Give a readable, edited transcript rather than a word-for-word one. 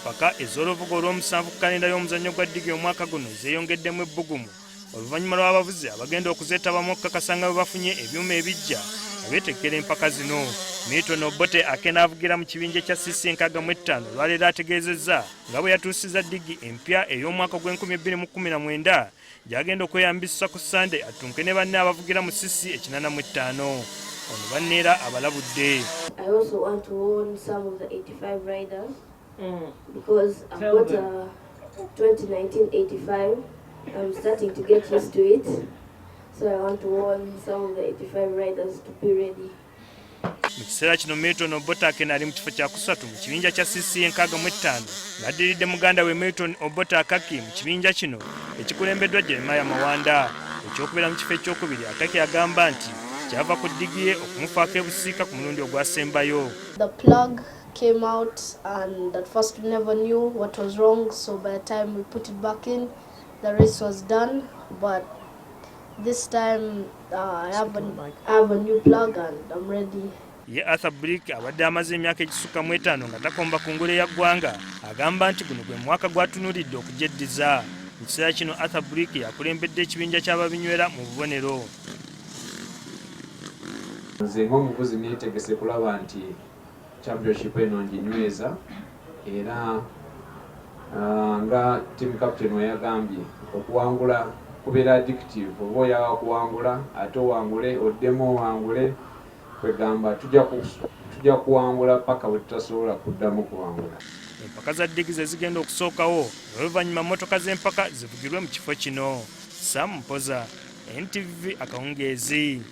Empaka ez'oluvuga olw'omusanvu ku kalenda y'omuzannyo gwa ddigi omwaka guno zeeyongeddemu ebbugumu oluvannyuma lw'abavuzi abagenda okuzeetabamu okukakasa nga bwe bafunye ebyuma ebiggya nga beetegekera empaka zino. Milton Obote akenaavugira mu kibinja kya CC 65 olwaleero ategeezezza nga bwe yatuusizza ddigi empya ey'omwaka gw'enkumi ebbiri mu kkumi na mwenda gy'agenda okweyambisa ku Ssande attunke ne banne abavugira mu CC 85. Ono banne era abalabudde. I also want to warn some of the 85 riders because I've Tell got them. a 2019 85. I'm starting to get used to it. So I want to warn some of the 85 riders to be ready. Mu kiseera kino Milton Obote Akena ali mu kifo kyakusatu mu kibinja kya CC 65 ng'addiridde muganda we Milton Obote Akaki mu kibinja kino ekikulembeddwa Jeremiah Mawanda. Ekyokubeera mu kifo ekyokubiri Akaki agamba nti kyava ku ddigi ye okumufaako ebusiika ku mulundi ogwasembayo. The plug came out and at first we never knew what was wrong, so by the time we put it back in, the race was done. But this time I have a new plug and I'm ready. Ye Arthur Blick abadde amaze emyaka egisukka mu etaano nga takomba ku ngule ya ggwanga agamba nti guno gwe mwaka gw'atunuulidde okugyeddiza. Mu kiseera kino Arthur Blick yakulembedde ekibinja ky'ababinywera mu bubonero. Nze ng'omuvuzi neetegese kulaba nti championship eno nginyweza era nga team captain we yagambye, okuwangula kubeera addictive. Oba oyagala kuwangula ate owangule, oddemu owangule, kwegamba tujja kuwangula paka bwe tutasobola kuddamu kuwangula. Empaka za ddigi ze zigenda okusookawo, oluvannyuma mmotoka z'empaka zivugirwe mu kifo kino. Sam Mpoza, NTV, akawungeezi.